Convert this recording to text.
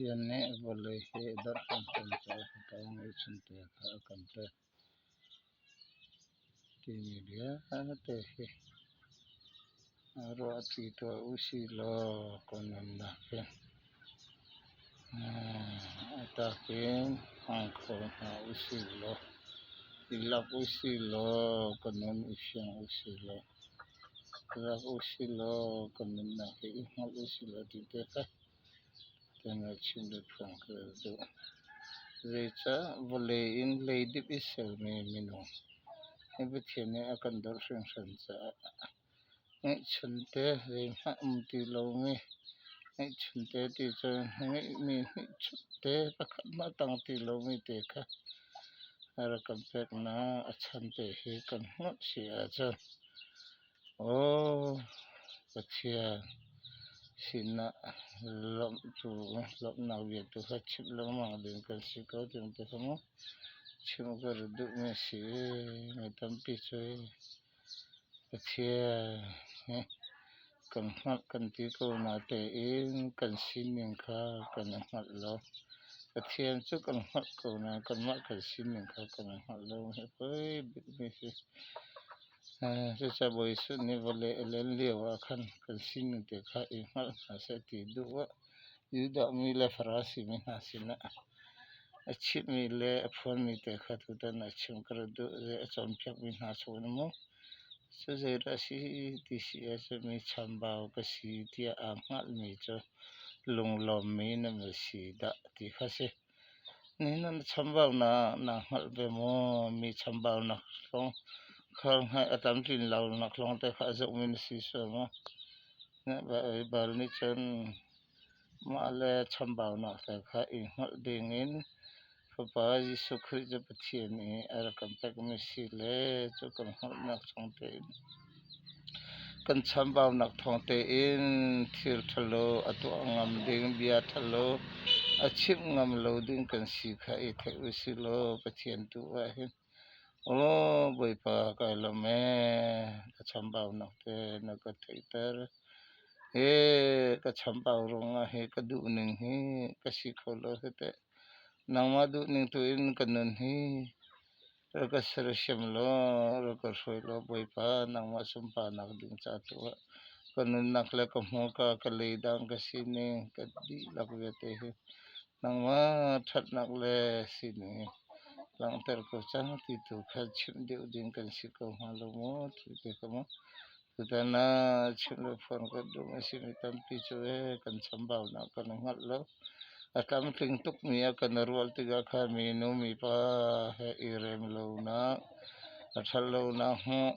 Pathian nih vawlei hi dorh hrimhrim caah fapa ngeihchunte kha a kan pek timi vialte hi ruahṭi tuah usih law ka nunnak hin a tak in hmang kho hna usih law i lak usih law ka nun i fiang usih law lak usih law ka nunnak hi i hngalh usih law ti te kha Zeicah vawlei in leidip i sermi minung hi Pathian nih a kan dawt hringhran caah ngeihchunte zeihmanh um ti lomi ngeihchunte ti cu ngeihmi hnihchunte pakhat hmanh a tang ti lomi te kha a rak kan peknak a chan te hi kan hngalh si ahcun Aw Pathian sinah lawmhtu lawmhnak bia tu kha chimh lengmang ding kan si ko tiang ti kha mu chimh ka rak duhmi a si i mi tampi cu Pathian hi kan hngalh kan ti ko natein kan sining kha kan i hngalh lo. Pathian cu kan hngalh ko nain kanmah kan sining kha kan i hngalh lo hi a poi bikmi a si. Cucaah Bawi Jesuh nih vawlei a len lioah khan kan sining te kha i hngalh hna seh ti duh ah Judah mi le Farasi mi hna sinah a chimhmi le a phuanmi te kha tutan ah chim ka rak duh. Zei a cawnpiakmi hna chungin maw cu zeidah a si ti si ahcun mi chambau ka si tiah aa hngalhmi cu lunglawmmi nan va si dah ti kha a si. Nihin na chambaunak naa hngalh ve maw? Mi chambaunak lawng kha hngalh a tlamtlin lonak lawngte kha a zohmi na si sual maw? Baibal nih cun mah le chambaunak te kha i hngalh dingin Fapa Jesuh Khrih cu Pathian nih a rak kan pekmi si le cu kan hngalhnak chung tein kan chambaunak thawng tein thil ṭhalo a tuah ngam ding, bia ṭhalo a chimh ngam lo ding kan si kha i theih u sih law Pathian tu ah hin aw Bawipa kai lawm ee, ka chambaunak te na ka theihter. Hi ka chambau ruangah hi ka duhning hi ka si kho lo hi teh. Nangmah duhning tu in ka nun hi Rak ka sersiam law, rak ka hruai law Bawipa, nangmah sunparnak ding ca tu ah ka nunnak le ka hmurka, ka leidang, ka sining, ka dihlak vialte hi nangmah ṭhatnak le sining langhter ko cang ti tu kha chimh deuh ding kan si ko hnga lo maw ti te ka maw. Tutan ah chimh le phuan kan duh a simi tampi cu ee kan chambaunak kan i hngalh lo. A tlamtling tukmi a kan ruah tikah khan minu mipa he i rem lonak, a ṭhat lonak hmuh.